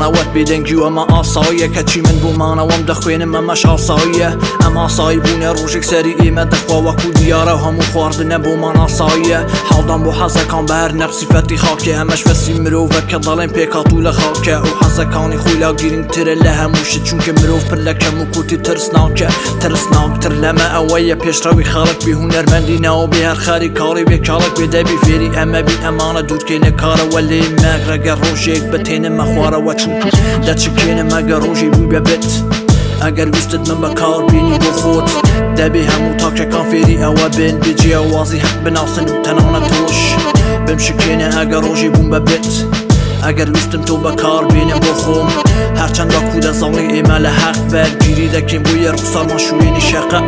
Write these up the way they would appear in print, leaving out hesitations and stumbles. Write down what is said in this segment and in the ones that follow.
مانەوەت بێدەنگی و ئەمە ئاساییە، کەچی من بۆ مانەوەم دەخوێنم ئەمەش ئاساییە. ئەم ئاسایی بوونە ڕۆژێک سەری ئێمە دەخوا وەکو دیارە و هەموو خواردنە بۆمان ئاساییە. حاڵدان بۆ حەزەکان بە هەر نەق سیفەتی خاکێ، ئەمەش بەسی مرۆڤە کە دەڵێن پێکهاتوو لە خاکە. ئەو حەزەکانی خۆی لا گرنگترە لە هەموو شت، چونکە مرۆڤ پر لە کەم و کورتی ترسناکە. ترسناکتر لەمە ئەوەیە پێشڕەوی خەڵک بێ هونەرمەندی ناوە بێ هەر خەری کاڵی بێ کاڵک بێ، دەبی فێری ئەمە بین ئەمانە دوورکەینە کارەوە لێ مەگرەگە ڕۆژێک بتێنمە خوارەوە، چونکە دەچکێنم ئەگەر ڕۆژێ بووی بەبێت. ئەگەر ویستت من بەکار بینی بۆ خۆت، دەبێ هەموو تاکەکان فێری ئەوە بن بێ جیاوازی حەق بناسن و تەنانەت تۆش بمشکێنە ئەگەر ڕۆژێ بووم بەبێت. ئەگەر ویستم تۆ بەکار بێنم بۆ خۆم، هەرچەند وەکو دەزانڵی ئێمە لە حەق بەرگیری دەکەین، بۆیە ڕوخسارمان شوێنی شەقە.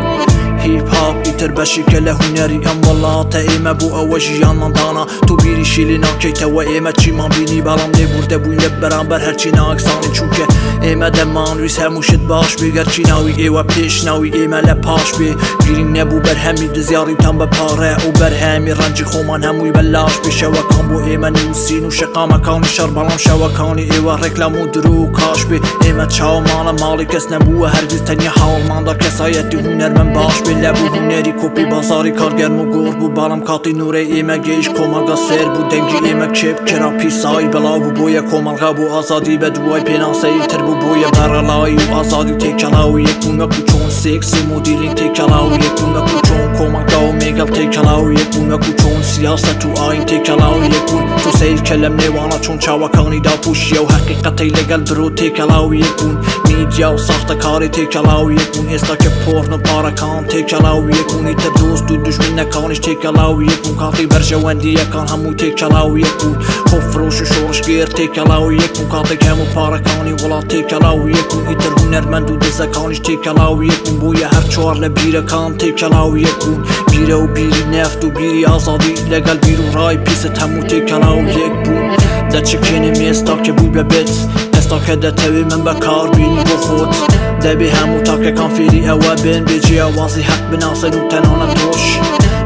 هیپ هاپ ئیتر بەشێکە لە هونەری ئەم وڵاتە، ئێمە بۆ ئەوە ژیانمان دانا، تۆ بیریشی لێ ناکەیتەوە ئێمە چیمان بینی، بەڵام لێبوردە بووین لە بەرامبەر هەرچی ناکسانی، چونکە ئێمە دەمانویست هەموو شت باش بێ، گەرچی ناوی ئێوە پێش ناوی ئێمە لە پاش بێ. گرنگ نەبوو بەرهەمی دزیاریتان بە پارە، ئەو بەرهەمی ڕەنجی خۆمان هەمووی بەلاش بێ. شەوەکان بۆ ئێمە نووسین و شەقامەکانی شەڕ، بەڵام شەوەکانی ئێوە ڕێکلام و درۆ و کاش بێ. ئێمە چاومانە ماڵی کەس نەبووە هەرگیز، تەنیا حاڵماندا کەسایەتی هونەرمەند باش بێ. لەبوو هونەری کۆپی بازاری کارگەرم و گۆڕ بوو، بەڵام کاتی نورەی ئێمە گەیشت کۆمەڵگا سێر بوو، دەنگی ئێمە کێب کرا پیسایی بەڵاو بوو، بۆیە کۆمەڵگا بۆ ئازادی بە دوای پێناسەی تر بوو، بۆیە بەڕەڵایی و ئازادی تێکەڵاو یەک بوون، وەکو چۆن سێکس و مۆدیلینگ تێکەڵاو یەک بوون، وەکو چۆن کۆمەڵگا و مێگەڵ تێکەڵاو یەک بوون، وەکو چۆن سیاسەت و ئاین تێکەڵاو یەک بوون. تۆ سەیر کە لەم نێوانە چۆن چاوەکانی داپۆشیە و حەقیقەتەی لەگەڵ درۆ تێکەڵاو یەک بوون، میدیا و ساختەکاری تێکەڵاو یەک بوون، ئێستا کە پۆرن و پارەکان تێکەڵاو یەک بوون، ئیتر دۆست و دوژمنەکانیش تێکەڵاو یەک بوون، کاتی بەرژەوەندیەکان هەموو تێکەڵاو یەک بوون، خۆفرۆش و شۆڕشگێر تێکەڵاو یەک بوون، کاتێک هەموو پارەکانی وڵات تێکەڵاو یەک بوون، ئیتر هونەرمەند و دزەکانیش تێکەڵاو یەک بوون، بۆیە هەر چوار لە بیرەکان تێکەڵاو یەک بوون، بیرە و بیری نەفت و بیری ئازادی لەگەڵ بیر و ڕای پیست هەموو تێکەڵاو یەک بوون. دەچکێنم ئێستا کە بووی بەبێت، ئێستا کە دەتەوێ من بەکار بینی بۆ خۆت، دەبێ هەموو تاکەکان فێری ئەوە بن بێ جیاوازی حەق بناسن و تەنانەت تۆش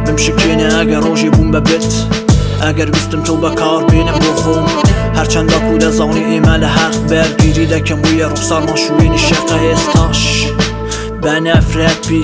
بمشکێنە ئەگەر ڕۆژێ بووم بەبێت. ئەگەر ویستم تۆ بەکار بێنم بۆ خۆم، هەرچەند وەکو دەزانی ئێمە لە حەق بەرگیری دەکەم، بۆیە ڕوخسارمان شوێنی شەقە. ئێستاش بە نەفرەت بی.